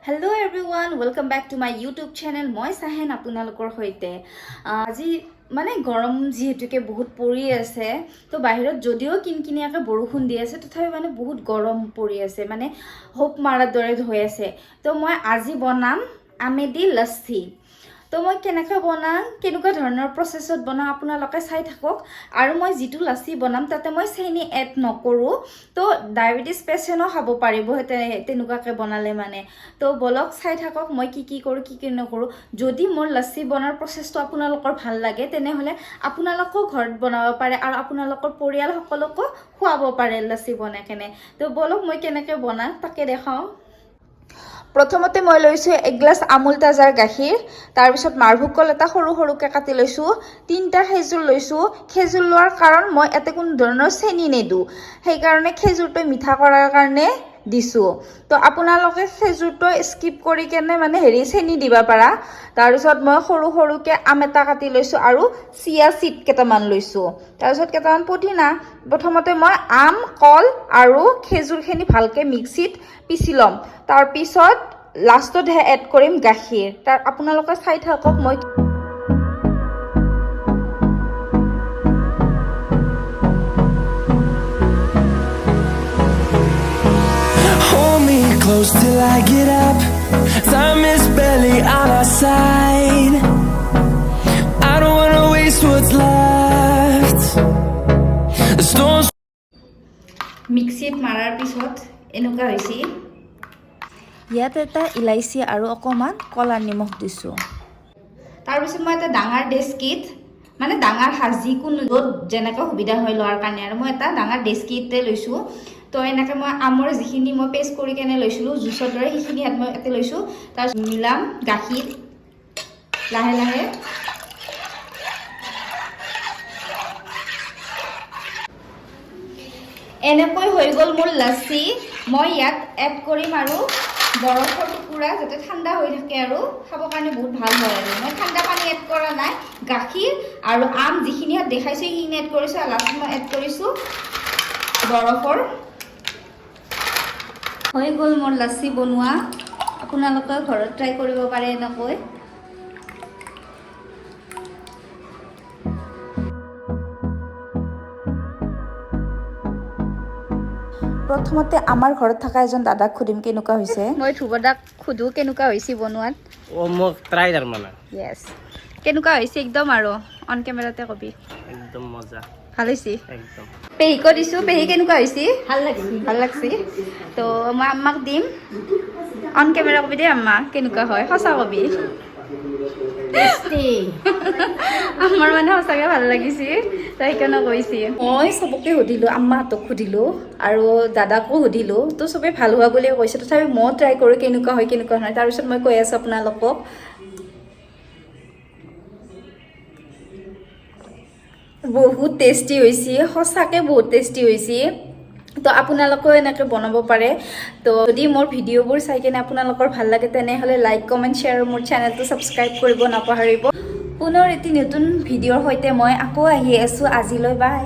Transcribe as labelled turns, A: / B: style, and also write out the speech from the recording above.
A: Hello everyone, welcome back to my YouTube channel. মই চাহেন আপোনালোকৰ সৈতে। আজি মানে গৰম যিহেতুকে বহুত পৰি আছে, তো বাহিৰত যদিও কিনকিনীয়াকৈ বৰষুণ দি আছে, তথাপি মানে বহুত গৰম পৰি আছে, মানে হোপ মাৰাৰ দৰে হৈ আছে। তো মই আজি বনাম আমেদি লচ্ছি। তো মই কেনেকৈ বনাম, কেনেকুৱা ধৰণৰ প্ৰচেছত বনাম, আপোনালোকে চাই থাকক। আৰু মই যিটো লাচি বনাম তাতে মই চেনি এড নকৰোঁ, তো ডায়েবেটিছ পেচেণ্টো খাব পাৰিব তেনেকুৱাকৈ বনালে মানে। তো বলক চাই থাকক মই কি কি কৰোঁ, কি কি নকৰোঁ। যদি মোৰ লাচি বনোৱাৰ প্ৰচেছটো আপোনালোকৰ ভাল লাগে, তেনেহ'লে আপোনালোকেও ঘৰত বনাব পাৰে আৰু আপোনালোকৰ পৰিয়ালসকলকো খুৱাব পাৰে লাচি বনাই কেনে। তো বলক মই কেনেকৈ বনাম তাকে দেখাওঁ। প্ৰথমতে মই লৈছোঁ এগিলাচ আমুল তাজাৰ গাখীৰ। তাৰপিছত মালভোগ কল এটা সৰু সৰুকৈ কাটি লৈছোঁ। 3টা খেজুৰ লৈছোঁ। খেজুৰ লোৱাৰ কাৰণ মই ইয়াতে কোনো ধৰণৰ চেনি নিদিওঁ, সেইকাৰণে খেজুৰটো মিঠা কৰাৰ কাৰণে দিছোঁ। তো আপোনালোকে খেজুৰটো স্কিপ কৰি কেনে মানে হেৰি চেনি দিব পাৰা। তাৰপিছত মই সৰু সৰুকৈ আম এটা কাটি লৈছোঁ আৰু চিয়া চিড কেইটামান লৈছোঁ। তাৰপিছত কেইটামান পদিনা। প্ৰথমতে মই আম, কল আৰু খেজুৰখিনি ভালকৈ মিক্সিত পিচি ল'ম। তাৰপিছত লাষ্টতহে এড কৰিম গাখীৰ। তাৰ আপোনালোকে চাই থাকক মই।
B: Hold me close till I get up. Time is barely on our side. I don't wanna waste what's left. The storms
A: মিক্সিত মাৰাৰ পিছত এনেকুৱা হৈছে। ইয়াত এটা ইলাচি আৰু অকণমান ক'লা নিমখ দিছোঁ। তাৰপিছত মই এটা ডাঙৰ ডেস্কিত, মানে ডাঙৰ সাজ, যিকোনো য'ত যেনেকৈ সুবিধা হয় লোৱাৰ কাৰণে, আৰু মই এটা ডাঙৰ ডেস্কিতে লৈছোঁ। তো এনেকৈ মই আমৰ যিখিনি মই পেষ্ট কৰি কেনে লৈছিলোঁ জুচৰ দৰে, সেইখিনি ইয়াত মই ইয়াতে লৈছোঁ। তাৰপিছত মিলাম গাখীৰ লাহে লাহে। এনেকৈ হৈ গ'ল মোৰ লাচি। মই ইয়াত এড কৰিম আৰু বৰফৰ টুকুৰা, যাতে ঠাণ্ডা হৈ থাকে আৰু খাবৰ কাৰণে বহুত ভাল হয়। আৰু মই ঠাণ্ডা পানী এড কৰা নাই। গাখীৰ আৰু আম যিখিনি ইয়াত দেখাইছোঁ, সেইখিনি এড কৰিছোঁ আৰু লাষ্টত মই এড কৰিছোঁ বৰফৰ। হৈ গ'ল মোৰ লাচি বনোৱা। আপোনালোকে ঘৰত ট্ৰাই কৰিব পাৰে এনেকৈ।
C: প্ৰথমতে আমাৰ ঘৰত থকা এজন দাদাক সুধিম কেনেকুৱা হৈছে।
A: মই ধ্ৰুৱদাক সোধোঁ কেনেকুৱা হৈছে বনোৱাত।
D: অ', মোক ট্ৰাই তাৰমানে।
A: য়েছ, কেনেকুৱা হৈছে একদম আৰু অন কেমেৰাতে কবি।
D: একদম মজা।
A: ভাল হৈছে?
D: একদম।
A: পেহীকো দিছোঁ। পেহী, কেনেকুৱা হৈছে? ভাল লাগছি। ভাল লাগছি। তো মই আম্মাক দিম। অন কেমেৰা কবি দেই আম্মা, কেনেকুৱা হয়, সঁচা কবি। আমাৰ মানে সঁচাকৈ ভাল লাগিছে, তো সেইকাৰণে কৈছে। মই চবকে সুধিলোঁ, আম্মাহঁতক সুধিলোঁ আৰু দাদাকো সুধিলোঁ, তো চবেই ভাল হোৱা বুলিয়ে কৈছে। তথাপি ময়ো ট্ৰাই কৰোঁ কেনেকুৱা হয়, কেনেকুৱা নহয়। তাৰপিছত মই কৈ আছোঁ আপোনালোকক। বহুত টেষ্টি হৈছে, সঁচাকৈ বহুত টেষ্টি হৈছে। তো আপোনালোকেও এনেকৈ বনাব পাৰে। তো যদি মোৰ ভিডিঅ'বোৰ চাই কেনে আপোনালোকৰ ভাল লাগে, তেনেহ'লে লাইক, কমেণ্ট, শ্বেয়াৰ, মোৰ চেনেলটো ছাবস্ক্ৰাইব কৰিব নাপাহৰিব। পুনৰ এটি নতুন ভিডিঅ'ৰ সৈতে মই আকৌ আহি আছোঁ। আজিলৈ বাই।